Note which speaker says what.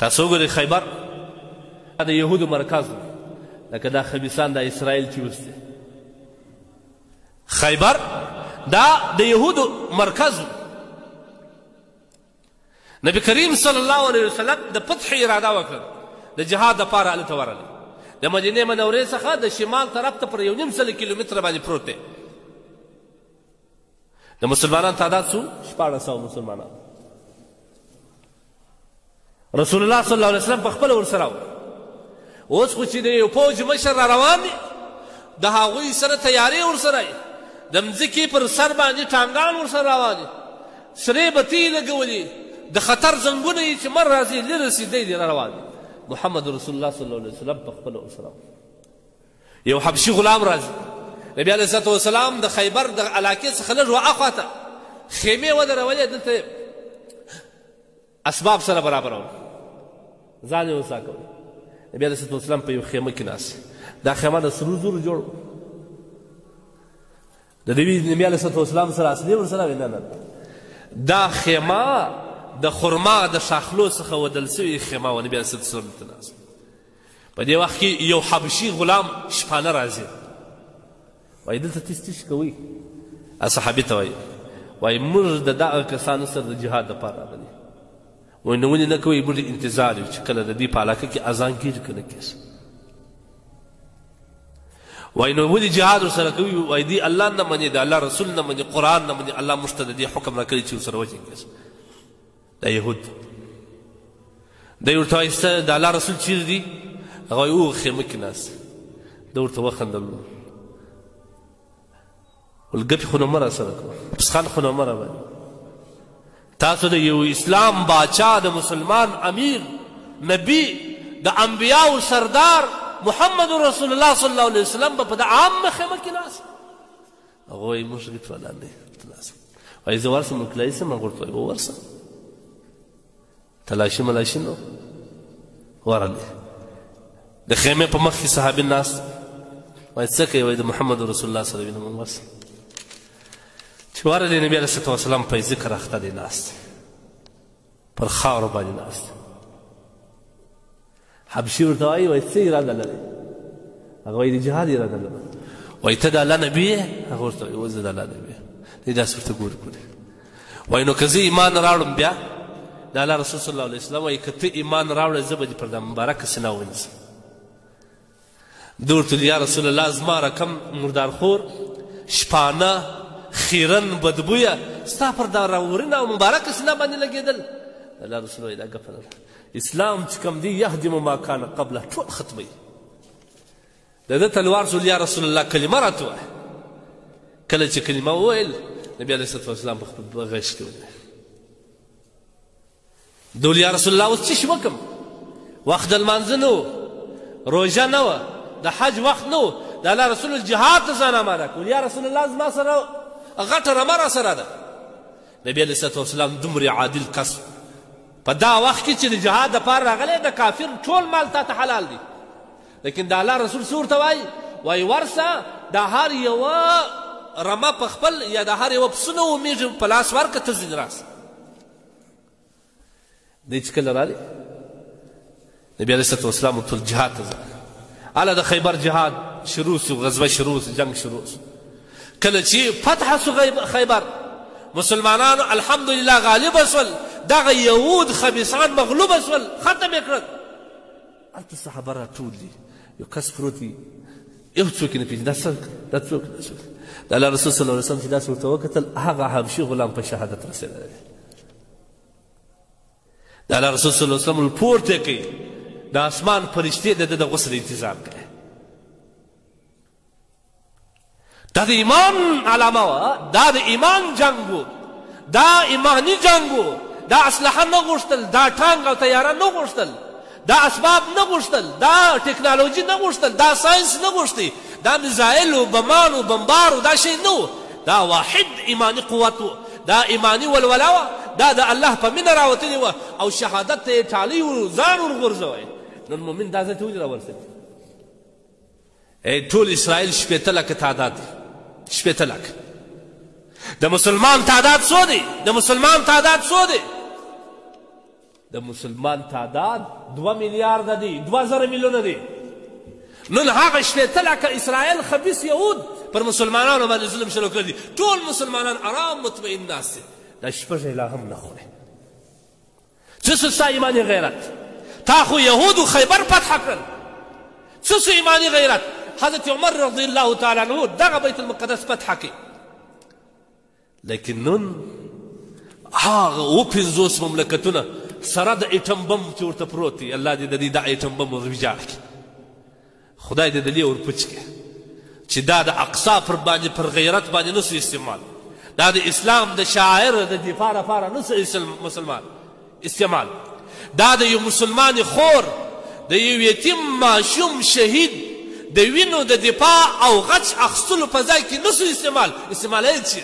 Speaker 1: تاسو وګورئ خیبر د یهودو مرکز، لکه دا خبیثان د اسرائیل چې اوس دی. خیبر دا د یهودو مرکز. نبی کریم صلی الله علیه وسلم د فتح اراده وکړه، د جهاد دپاره هلته ورغلی. د مدینې منورې څخه د شمال طرف ته پر 1.5 کیلومتره باندې پروت دی. د مسلمانانو تعداد څو؟ 1600 مسلمانان. رسول الله صلی الله علیه وسلم په خپله ورسره و. اوس خو چې د یو فوج مشر را روان دی، د هغوی سره تیارې ورسره، د مځکې پر سر باندې ټانګان ورسره روان دي، سرې بتۍ لګولي، د خطر زنګونه یې چې مر راځي لرې سي دی را روان دي. محمد رسول الله صلی الله علیه وسلم په خپله ورسره. یو حبشي غلام راځي، نبی علیه الصلاة والسلام د خیبر د علاقې څخه لږ واخوا ته خیمې ودرولې، دلته اسباب سره برابرول، ځان یې وساکول. نبی علیه الصلاة والسلام په یو خیمه کې ناست، دا خیمه د سرو زرو جوړ. د نبی علیه الصلاة والسلام سره اصلي ورسره وي؟ نه نه، دا خیمه د خرما د شاخلو څخه ودل سوې خیمه وه. نبی علیه الصلاة والسلام ته ناست. په دې وخت کې یو حبشي غلام شپانه راځي، وایي دلته تیس تیش کوئ. صحابي ته وایي، وایي موږ د دغه کسانو سره د جهاد دپاره راغلي. وایي نو ولې نه کوئ؟ موږ انتظار یو چې کله د دې په علاقه کې اذان کېږي که نه کېږي. وایي نو ولې جهاد ورسره کوي؟ وایي دی الله نه مني، د الله رسول نه مني، قرآن نه مني، الله موږ ته د دې حکم راکړی چې ورسره وجنګېږي. دا یهود دی ورته وایي د الله رسول چېرې دي؟ هغه وایي هغه خیمه کې ناست. ده ورته وخندل، ول ګپې خو نو مه راسره کوه، پسخند خو نو مه راباندې. تاسو د یو اسلام باچا، د مسلمان امیر، نبی، د انبیاو سردار محمد رسول الله صلی الله علیه وسلم به په د عام خیمه کې ناست. هغه وایي موږ هېڅ ولا نه ناست. وایي زه ورسم نو کلای سم؟ هغه ورته وایي ورسه، تلاشي ملاشي نو ورغلی. د خیمې په مخ کې صحابي ناست، وایي څه کوي؟ وایي د محمد رسول الله سره وینم. موږ ورسه. چې ورغلی نبي علیه الصلاة والسلام په ذکر اخته دی ناست، پر خاورو باندې ناست. حبشي ورته وایي، وایي څه اراده لرې؟ هغه وایي د جهاد اراده لرم. وایي ته د الله نبي یې؟ هغه ورته وایي زه د الله نبي یم. دی داسې ورته ګوري ګوري. وایي نو که زه ایمان راوړم بیا؟ د الله رسول صلی الله علیه وسلم وایي که ته ایمان راوړې زه به دې پر دا مبارکه سینه ونیسم. ده ورته ویل یا رسول الله زما رقم مردارخور، شپانه، خیرن، بدبویه ستا پر دا راورینه او مبارکه سینه باندې لګېدل. الله رسول وایي دا ګپه نه ده، اسلام چې کوم دی یهدم ما کان قبله، ټول ختموي. د ده تلوار شول، یا رسول الله کلمه راته ووایه. کله چې کلمه وویل نبی علیه الصلاة والسلام په خپل غېږ کې ونیوه. ده ویل یا رسول الله اوس څه شي وکړم؟ وخت د لمانځه نه و، روژه نه وه، د حج وخت نه و، د الله رسول جهاد ته ځان اماده کړ. یا رسول الله زما سره غټه رمه را سره ده. نبی علیه الصلاة والسلام دومره عادل کس په دا وخت کې چې د جهاد دپاره راغلی، د کافر ټول مال تا ته حلال دی، لیکن د الله رسول څه ورته وایي؟ وایي ورسه د هر یوه رمه په خپل یا د هر یوه پسونه ومیږي په لاس ورکړه، ته ځینې راسه. دی چې کله راغلی نبی علیه الصلاة والسلام ورته جهاد ته ځه. هله د خیبر جهاد شروع سو، غزوه شروع سو، جنګ شروع سو. کله چې فتح سو خیبر، مسلمانانو الحمدلله غالب سول، دغه یهود خبیثان مغلوب سول، ختم یې کړل. هلته صحابه راټول دي، یو کس پروت وي، یو څوک یې نه پېژني، دا څوک دا څوک دا څوک. د الله رسول صلی الله علیه وسلم چې داسې ورته وکتل، هغه حبشي غلام په شهادت رسېدلی دی. د الله رسول صلی الله علیه وسلم پورته کوي، د اسمان فرشتې د ده د غسل انتظار کوي. دا د ایمان علامه وه، دا د ایمان جنګ و، دا ایماني جنګ و. دا اسلحه نه غوښتل، دا ټانګ او طیاره نه غوښتل، دا اسباب نه غوښتل، دا ټکنالوژي نه غوښتل، دا ساینس نه غوښتي، دا میزایل و بمان و بمبار و دا شی نه و. دا واحد ایماني قوت و، دا ایماني ولوله وه، دا د الله په مینه راوتلې وه او شهادت ته یې ټالۍ ور ځان ورغورځوی. نن مؤمن دا ځای ته ولې راورسېد؟ ای ټول اسرائیل 60 لکه تعداد دی، 60 لکه. د مسلمان تعداد څو دی؟ د مسلمان تعداد څو دی؟ د مسلمان تعداد 2 میلیارده دی، 2000 میلیونه دی. نن هغه 60 لکه اسرائیل خبیث یهود پر مسلمانانو باندې ظلم شروع کړی دي. ټول مسلمانان آرام مطمئن ناست دي. دا شپږ لا هم نه خوري. څه سو ستا ایماني غیرت؟ تا خو یهودو خیبر فتح کړل، څه سو ایماني غیرت؟ حضرت عمر رضی الله تعالی عنه دغه بیت المقدس فتح کړي. لیکن نن هغه 50 مملکتونه سره د ایټم بم چې ورته پروت دی، الله دې د دې دا ایټم بم ور ویجاړ کړي، خدای دې د دې ور پچ کړي چې دا د اقصا پر باندې پر غیرت باندې نه سو استعمال، دا د اسلام د شاعر د دفاع لپاره نه سو مسلمان استعمال، دا د یو مسلمان خور د یو یتیم ماشوم شهید د وینو د دفاع او غچ اخیستلو په ځای کې نه سو استعمال. استعمالوي چې